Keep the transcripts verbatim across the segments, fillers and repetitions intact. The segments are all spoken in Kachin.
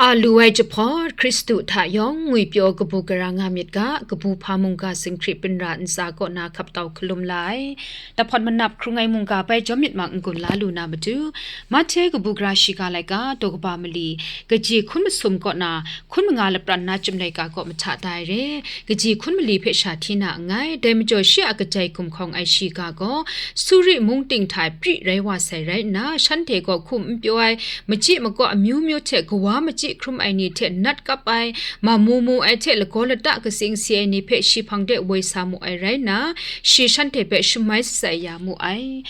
A lu ai jahpawt Hkristu hta yawng ngwipyaw kabu gara nga myit ga, kabu hpa mungga zinghkri pinra ntsa kaw na hkap tau hkalum la ai. Dahpawt manap hkrung ai mungga bai jawm myit mang n-gun la lu na matu, Mahte kabu gara shiga laika daw kaba mali, kaji hkun masum kaw na hkun manga lapran na chyum laika kaw mahta da ai re, kaji hkun mali hpe sha hti na nngai. Dai majaw shi a kajai gumhkawng ai shiga gaw, Suri mung ting hta e pri rai wa sai rai nna, shanhte gaw hkum n pyaw ai, machyi makaw amyu myu hte kawa machyi hkrum ai ni hte nat kap ai, mamu mu ai hte lagaw lata katsing si ai ni hpe shi hpang de woi sa mu ai rai nna, shi shanhte hpe shamai shatsai ya mu ai.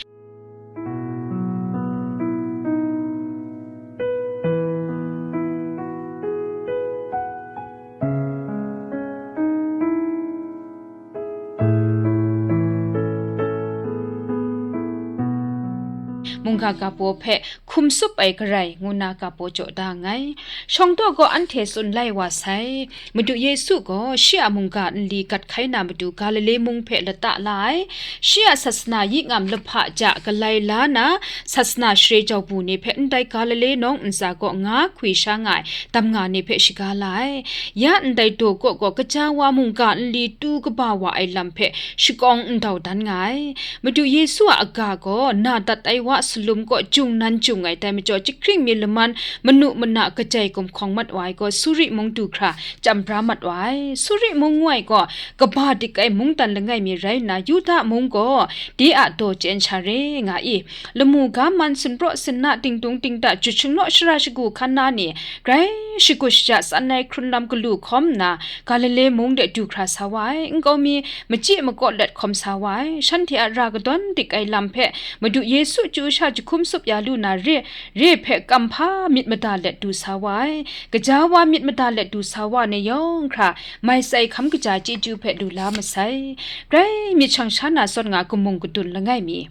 Mungga ga baw hpe hkum sup ai garai ngu na ga baw jaw da nngai. Shawng daw gaw anhte tsun lai wa sai. Madu Yesu gaw shi a mungga nli gat hkai na matu Galile mung hpe lata la ai. Shi a sasana yi ngam lahpa ja galai la na, sasana share jau bu ni hpe ndai Galile nawng ntsa kaw nga hkwi sha nga ai dam nga ni hpe shaga la ai. Ya ndai daw kaw gaw kaja wa mungga nli tu kaba wa ai lam hpe shakawng ndau dan nga ai. Madu Yesu a aga gaw na dat ai wa salum kaw jung nan jung ai, dai majaw jahkring mi laman manu mana kajai gumhkawng mat wa ai gaw Suri mung du hkra chyam bra mat wa ai. Suri mung ngu ai gaw kaba dik ai mungdan langai mi rai nna, Yuda mung gaw de a daw chyen sha re nga i, lamu ga man, sinpraw sinna, dingdung dingda, jut shinglaw shara shagu hkan na ni, grai shagu shaja tsan ai hkrun lam galu hkawm nna, Galile mung de du hkra sa wa ai. Nkau mi machyi makaw let hkawm sa wa ai. Shanhte a ra kadawn dik ai lam hpe Madu Yesu chyu sha jahkum sup ya lu na re, re hpe kam hpa myit mada let du sa wa ai. Gaja wa myit mada let du sa wa ni yawng hkra, mai tsai hkam kaja chyeju hpe lu la masai. Grai myit shang sha na zawn nga kamung kadun langai mi.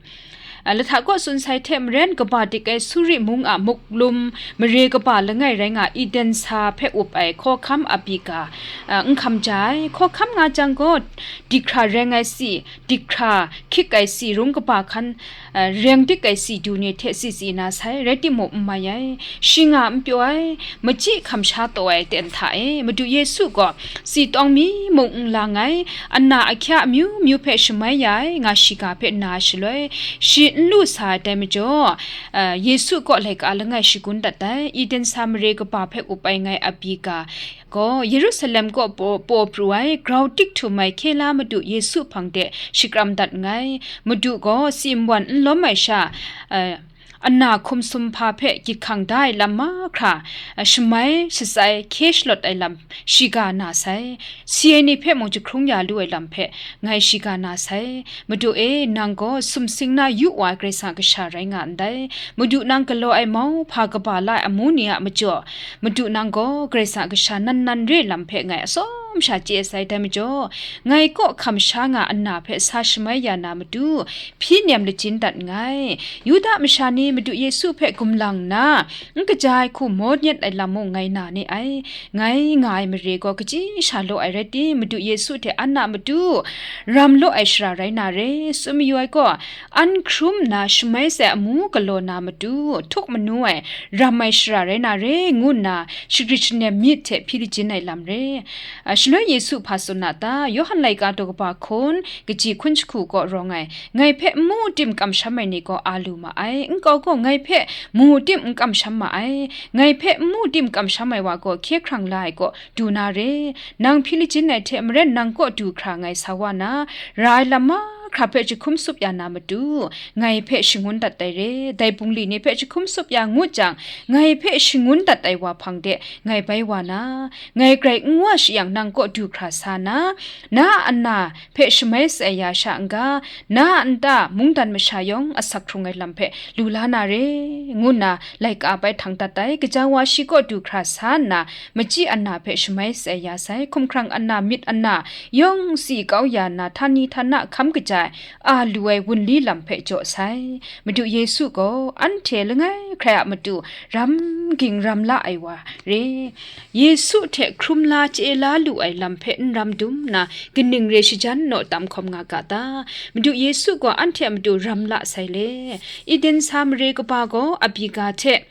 A, lahta kaw tsun sai hte maren, kaba dik ai Suri mung a muklum mare kaba langai rai nga Eden sa hpe up ai hkawhkam abi ga, a, n hkam ja ai. Hkawhkam nga jang gaw, dik hkra reng ai si, dik hkra hkyik ai si, rung kaba hkan, a, reng dik ai si du ni hte si si na sai, rai timung n mai ai. Shi nga n pyaw ai, machyi hkam sha taw ai ten hta e, Madu Yesu gaw si tawng mi mung n lang ai, ana ahkya amyu myu hpe shamai ya ai, nga shiga hpe nna shaloi, shi n lu sa ai dai majaw, a, Yesu kaw laika langai shagun dat ai. Eden sa mare kaba hpe up ai ngai abi ga gaw, Yerusalem kaw paw, paw pru ai, grau tik htum ai hkye la Madu Yesu hpang de shakram dat nngai. Madu gaw si nwan n lawm ai sha, a, ana hkum sum hpa hpe gyit hkang da ai lam mahkra, a, shamai shatsai hkye shalawt ai lam shiga na sai, si ai ni hpe mung jahkrung ya lu ai lam hpe ngai shiga na sai. Madu e, nang gaw sumsing na yu wa Karai Kasang a Kasha rai nga ndai. Madu nang galaw ai mau hpa kaba la ai amu ni a majaw, Madu nang gaw Karai Kasang a Kasha nan nan re lam hpe ngai atsawm sha chye sai. Dai majaw, ngai kaw hkam sha nga ana hpe sa shamai ya na matu, hpyi nem lajin dat nngai. Yuda masha ni Madu Yesu hpe gumlang nna, n kaja ai hku maw nyet ai lam mung ngai na ni ai. Ngai nga ai mare gaw kaji sha law ai rai tim, Madu Yesu hte an a matu ram law ai shara rai na re, tsun mayu ai gaw, an hkrum nna shamai sai amu galaw na matu, htuk manu ai, ram ai shara rai na re, ngu nna shagrit shanem myit hte hpyi lajin ai lam re. A, shaloi Yesu hpa tsun a ta? Yawhan laika daw kaba hkun, kaji hkun jahku kaw rawng ai, ngai hpe nmu tim kamsham ai ni gaw a lu ma ai, nkau gaw ngai hpe mu tim n kamsham ma ai, ngai hpe nmu tim kamsham ai wa gaw hkye hkrang la ai kaw du na re. Nang hpyi lajin ai hte maren nang kaw du hkra ngai sa wa na, ra ai lam mahkra hpe jahkum sup ya na matu, ngai hpe shangun dat ai re. Dai bungli ni hpe jahkum sup ya ngut jang, ngai hpe shangun dat ai wa hpang de ngai bai wa na, ngai grai n wa shi yang, nang kaw du hkra sa na, na a ana hpe shamai shatsai ya sha n-ga, na a nta mungdan masha yawng asak hkrung ai lam hpe lu la na re, ngu nna laika bai htang dat ai. Gaja wa shi kaw du hkra sa nna, machyi ana hpe shamai shatsai ya sai. Hkumhkrang ana myit ana yawng si kau ya nna, htani htana hkam kaja ai, a lu ai wunli lam hpe jaw sai. Madu Yesu gaw anhte langai hkrai a matu ram ging ram la ai wa re. Yesu hte hkrum la chye la lu ai lam hpe n ram dum nna, kaning re shajan naw tam hkawm nga ga ta? Madu Yesu gaw anhte a matu ram la sai le. Eden sa mare kaba gaw abi ga hte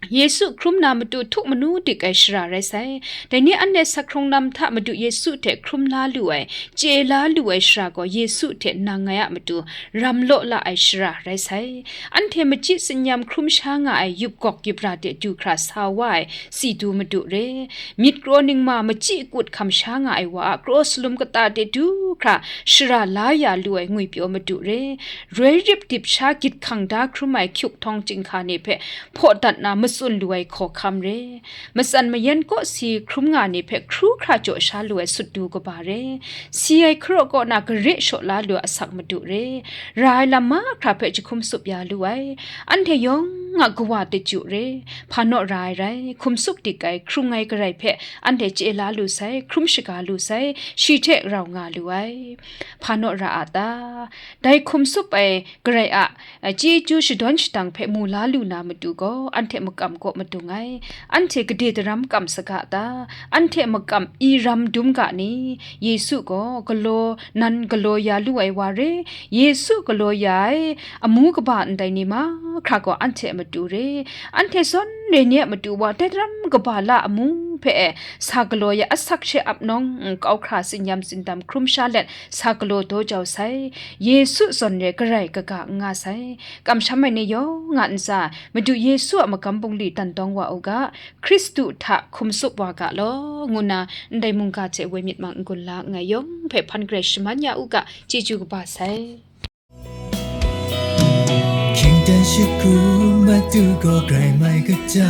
Yesu hkrum na matu htuk manu dik ai shara rai sai. Dai ni anhte sakhrawng lam hta Madu Yesu hte hkrum la lu ai, chye la lu ai shara gaw Yesu hte nang ngai a matu ram law la ai shara rai sai. Anhte machyi tsin-yam hkrum sha nga ai yup gawk yup ra de du hkra sa wa ai si du madu re. Myit kraw ningma machyi akut hkam sha nga ai wa a kraw salum kata de du hkra shara la ya lu ai ngwipyaw madu re. Roi rip dip sha gyit hkang da hkrum ai hkyuk htawng chyinghka ni hpe hpaw dat na matsun lu ai hkawhkam re. Matsan mayan kawsi hkrum nga ni hpe hkru hkra jaw sha lu ai sut du kaba re. Si ai hkaraw kaw na gare shaw la lu ai asak madu re. Ra ai lam mahkra hpe jahkum tsup ya lu ai. Anhte yawng a kawa daju re. Hpa naw ra ai rai, hkum tsup dik ai, hkrung ai Karai hpe anhte chye la lu sai, hkrum shaga lu sai, shi hte rau nga lu ai. Hpa naw ra a ta? Dai hkum tsup ai Karai a, a, chyeju shadawn shadang hpe mu la lu na matu gaw, anhte makam kaw madung ai. Anhte gade daram kam saga ta? Anhte makam i ram dum ga ni? Yesu gaw galaw, nan galaw ya lu ai wa re, Yesu galaw ya ai amu kaba ndai ni mahkra gaw anhte a matu re. Anhte zawn re ni a matu wa dai daram kaba la amu hpe e sa galaw ya asak she ap nawng, n kau hkra tsin-yam tsindam hkrum sha let sa galaw daw jau sai. Yesu zawn re Karai kaga n nga sai. Kamsham ai ni yawng a ntsa, Madu Yesu a magam bungli dan dawng wa u ga, Hkristu hta hkum tsup wa ga law, ngu nna ndai mungga hte woi myit mang n-gun la nngai yawng hpe hpan garai shaman ya u ga, chyeju kaba sai. Hkying dan shut hku Madu gaw grai mai kaja,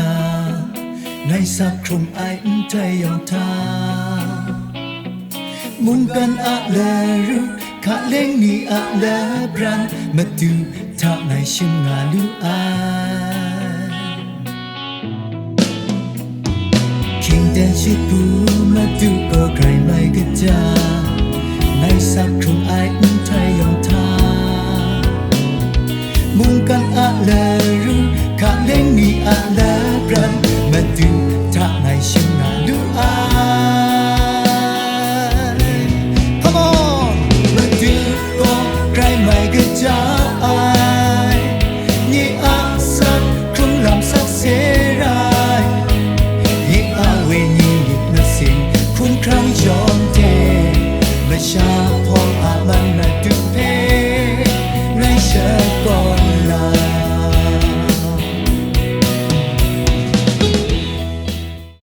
ngai sa hkrung ai nhtoi yawng hta, mungkan a laru, hkaleng ni a labran, Madu hta ngai shim nga lu ai. Hkying dan shut hku Madu gaw grai mai kaja, ngai sa hkrung ai nhtoi yawng hta, mungkan a